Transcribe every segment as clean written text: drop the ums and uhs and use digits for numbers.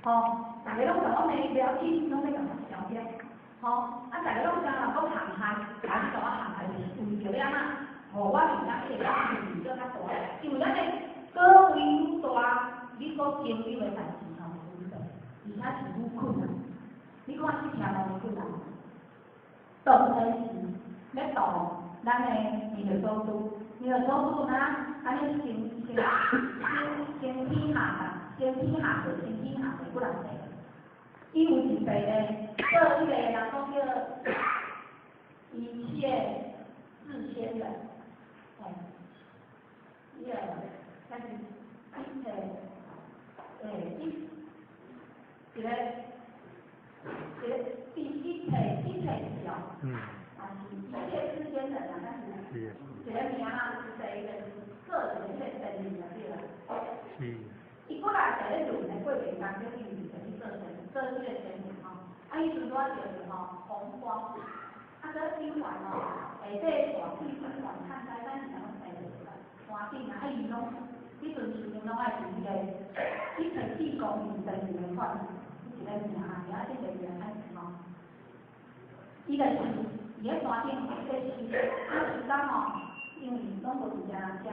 吼，逐家攏共我罵袂要緊，攏欲共我消滅，吼，啊，逐家攏知影人講陷害，啊，你共我陷害是為著欲按怎？予我面仔彼個表現做較大，因為咱的果位愈大，你所經歷的代誌吼愈濟，而且是愈困難。你看釋迦牟尼佛啊，當初時欲度咱的彌勒祖師，彌勒祖師若按呢先先先先天下啊，先天下地，先天下地幾若世。伊有一世咧，做彼個人講叫一切智仙人，嘿，伊個，但是一切，欸，一，一個，一個第一切一切是哦，啊是一切智仙人啊，但是一個名啊，有一世伊就是做一個彼個仙人就對啦。伊過來佇咧輪的過程當中，伊是去做仙，做彼個仙人吼。啊，彼陣拄仔著是吼紅光，啊，閣頂懸吼，下底大水頂懸旱災，咱是啥物生著出來？山頂啊，啊伊攏，彼陣時陣攏愛佇彼個一切智光明燈的款，一個名啊，名仔這個名歹勢吼。伊就是佇咧山頂咧修，啊修到吼，因為攏無佇遮食，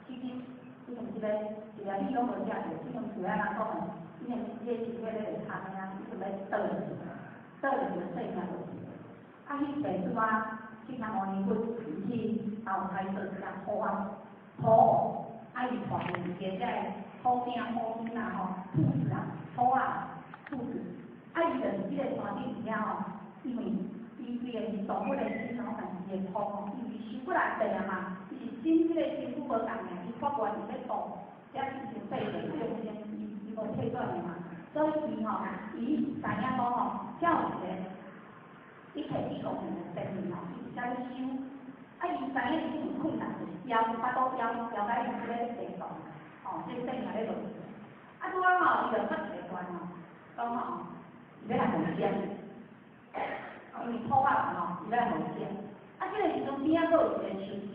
迄陣因為這個一粒米攏無食著，這種厝安怎講的？因為伊個身體咧袂堪的啊，伊就欲倒去，倒去就性命落去。啊，彼世拄仔釋迦牟尼佛去投胎做一隻兔仔，兔王，啊伊帶有一個這個虎囝虎囝啦吼，兔子啊，兔仔，兔子，啊伊就是佇個山頂佇遐吼，因為伊雖然是動物的身吼，但是伊會兔吼，因為修過來病啊嘛，伊是身這個身軀無仝爾，伊發願伊欲度，才變成世間眾生，伊伊無退轉的嘛，所以伊吼，伊知影講吼，才有一個一切智光明的仙人吼，伊佇遐咧修，啊伊知影伊有困難，就是枵腹肚枵枵甲伊咧地動，吼，這個性命咧落去。啊拄仔吼，伊就發一個願吼，講吼，伊欲來予食，因為兔仔嘛吼，伊欲來予食。啊，這個時陣邊仔閣有一個樹精，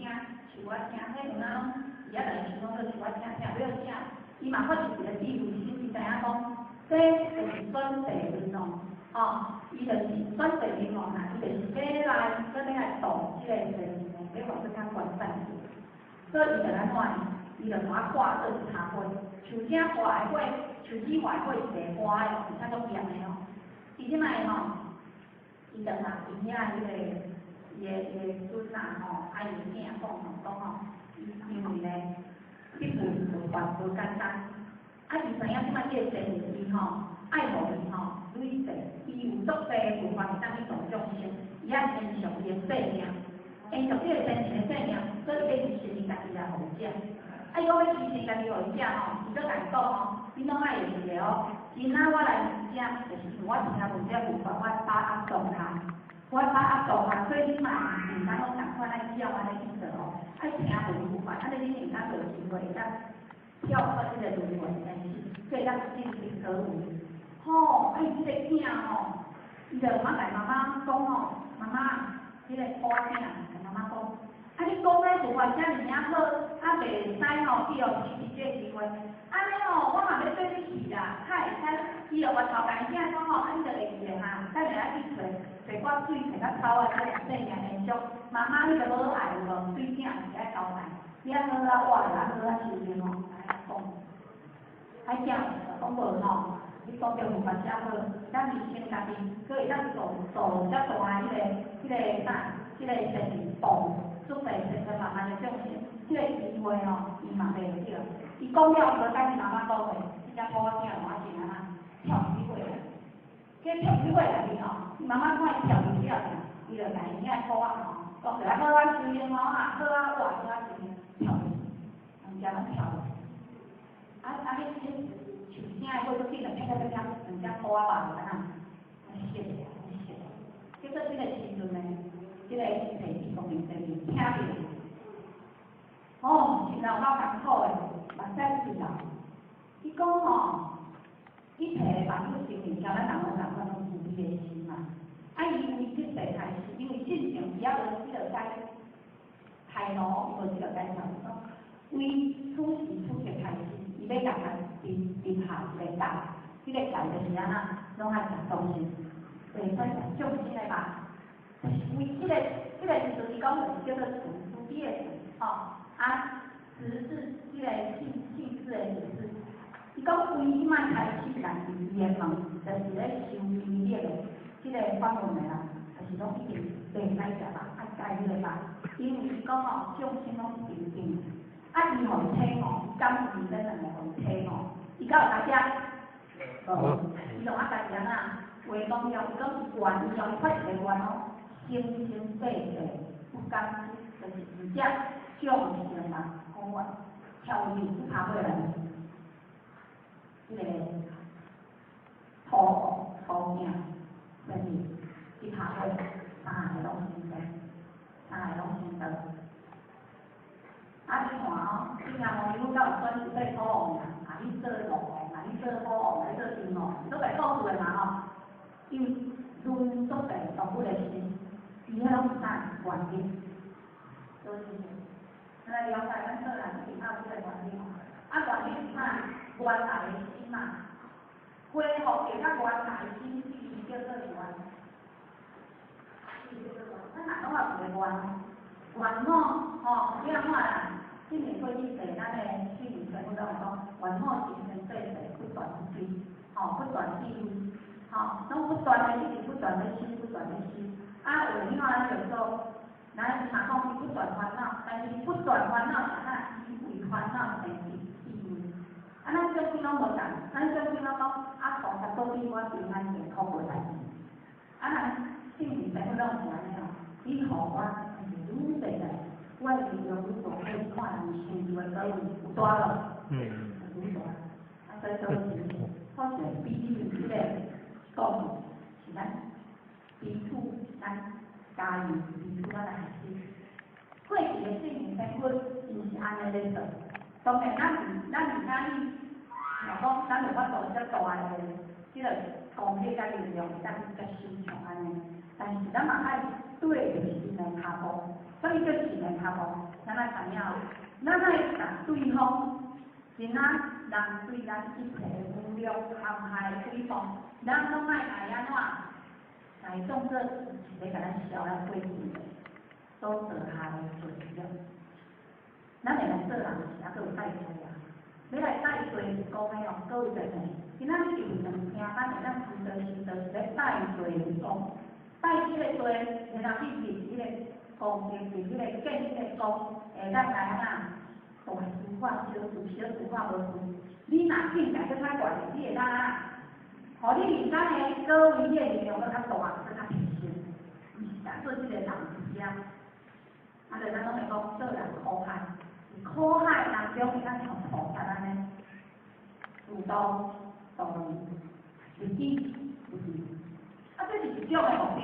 樹仔精，彼有哪攏伊遐來樹攏做樹仔精，聽欲食。伊嘛發出一個智慧心，伊知影講，這就是轉世輪哦，吼，伊就是轉世輪王啊，伊就是欲來，閣欲來度這個世人，欲予閣較關善去。所以伊就按怎呢？伊就共我化做一跤花，樹精化的花，樹枝化的花是袂花的，而且足鹹的哦。伊這擺吼，伊就共伊遐彼個伊的孫仔吼，啊伊的囝講吼，講吼，因為咧，這份佛法無簡單，啊伊知影這擺這個仙人伊吼，愛予伊吼累世，伊有足濟佛法會當去度眾生，伊愛延續伊的生命，延續這個仙人的生命，所以伊欲犧牲家己來予伊食。啊，伊講欲犧牲家己予伊食吼，伊閣共伊講吼，你攏愛會記得哦，今仔我來遮，就是因為我聽聞這佛法，我把握當下，我把握當下，所以你嘛毋通攏仝款愛照按呢去做哦，愛聽聞佛法，按呢你毋通有機會會當跳脫這個輪迴，但是會當進行可為。吼，啊伊這個囝吼，伊就媽共媽媽講吼，媽媽，彼個兔仔囝共媽媽講，啊你講這佛法遮爾仔好，啊袂使吼去予失去這個機會，按呢吼，我嘛欲綴你去啦，較會使，伊就回頭共伊囝講吼，啊你著會記得哈，等下仔去揣揣寡水，揣較草仔，這生命延續。媽媽你著無愛有無？對囝是愛交代，你愛好好活，愛好好修行吼，愛講。啊囝就講無吼，你講著佛法遮好，咱犧牲家己，閣會當度度遮大彼個彼個啥，這個生命度，出世千千萬萬的眾生，這個機會吼，伊嘛袂對。伊講了無等伊媽媽講話，這隻兔仔囝我是按怎跳入去火內，這跳入去火內面吼，伊媽媽看伊跳入去了，伊就共伊遐兔仔吼，講來好啊修行吼啊，好啊活，好啊修行，跳入去，兩隻攏跳入去。啊啊！彼彼樹精的火閣緊來啪啪啪啪，兩隻兔仔肉就按怎？熄咧，熄咧。結果這個時陣呢，這個一切智光明仙人聽著，哦，心內有夠艱苦的，目屎直流。伊講吼，一切萬物生命，交咱人攏仝款，攏慈悲的心嘛。啊，伊為這世開始，因為進前伊猶無這個解開悟，伊無這個解脫。為此時此刻開始，伊欲共咱立立下一個道，這個戒就是按怎，攏愛食眾生，袂使食眾生的肉。就是為這個時陣，伊講就是叫做慈，慈悲的慈，吼，啊，慈是這個姓姓氏的意思。伊講從彼擺開始，人佇伊的門，就是咧修悲力的這個法門的人，就是攏一定袂使食肉，愛戒彼個肉，因為伊講吼，眾生攏是平等，啊，伊予伊體吼，敢為咱兩個予伊體吼，伊敢有共食？無，伊就愛家己按怎？話講了，伊講伊願意哦，伊發一個願哦，生生世世不敢吃，就是毋食眾生肉，講我超越去拍過來，這個土王土鏡，啥物？去拍過三个攏成道，三個攏成道。啊，你看哦，你聽無？你敢有選一塊土王爾，啊，你做鹿王，啊，你做虎王，你做金王，都會講出來嘛吼。因為論足濟動物的心，伊彼攏是啥原理？都是。來了解咱做人一定要有這個原理吼。啊，原理是啥？原來的心嘛，恢復著較原來的心，這叫做願。這叫做願。咱若攏有一個願，願吼，吼，你按看啦，聖明過去世，咱的聖明全部攏會講，願好生生世世不斷追，吼，不斷智慧，吼，攏不斷的一直不斷的修，不斷的修。啊，有的你看咱就說，咱嘛講伊不斷煩惱，但是不斷煩惱是啥？伊為煩惱生起智慧。啊，咱眾生攏無仝，咱眾生攏講啊，菩薩保庇我平安健康無代誌。啊，咱聖明全部攏是按呢哦，你予我是愈濟的，我的力量愈大，你看人成就的果位有大無？愈大。啊，所以說是好像比喻這個故事，是咱彼此咱加油，彼此咱來學習。過去的聖明天佛，伊是按呢咧做。當然，咱毋敢去，若講咱無法度遮大的這個功力佮力量，會當去接受像按呢。但是咱嘛愛對著神的跤步，啥物叫神的跤步？咱愛知影，咱愛共對方，真啊，人對咱一切侮辱、陷害、誹謗，咱攏愛來按怎？來當做是咧共咱消咱過去的所做下的罪孽。咱會來做人是猶閣有帶罪啊！欲來帶罪是講的哦，各位朋友，今仔日伫兩聽咱會當知道是就是咧帶罪是講，帶這個罪，然後去入彼個光明，入彼個見彼個光，會當來按怎？大事化小事，小事化無事。你若境界閣較懸，你會當按怎？予你人生的果位，你的力量閣較大，閣較提升，毋是當做這個人伫遮。啊，就咱攏會講做人苦海，苦海當中，會當像菩薩按呢，自度度人，自己自己。啊，這是一種的目標。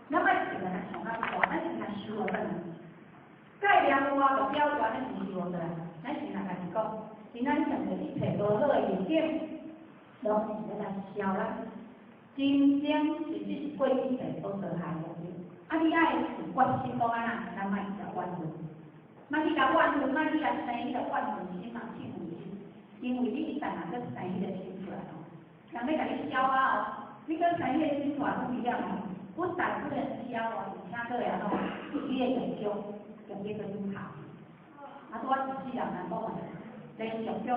咱莫定來想較大，咱先來修落轉來。概念有啊，目標懸，咱先修落轉來。咱先來家己講，今仔日上著一切無好的逆境，攏是欲來消咱真正實質是過去世所做下的業。啊，你愛有決心講按怎，咱莫去共怨恨，莫去共怨恨，莫去共生彼個怨恨心嘛，氣恨心。因為你一旦若閣生彼個心出來吼，人欲共你消啊哦，你閣生彼個心出來不一樣哦，不但不能消哦，而且閣會按怎？你的業障，業力閣愈較。啊，拄仔一世人來講，連續中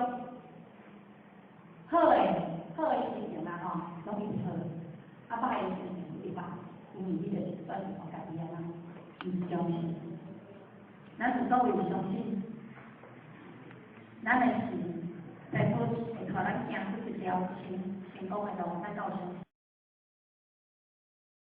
好的心情啊吼，攏一直好，啊歹的心情一直歹，因為你就是算是互家己按怎，毋相信。咱是所謂相信，咱的神天父會帶咱行出一條成功的路，咱才有相信。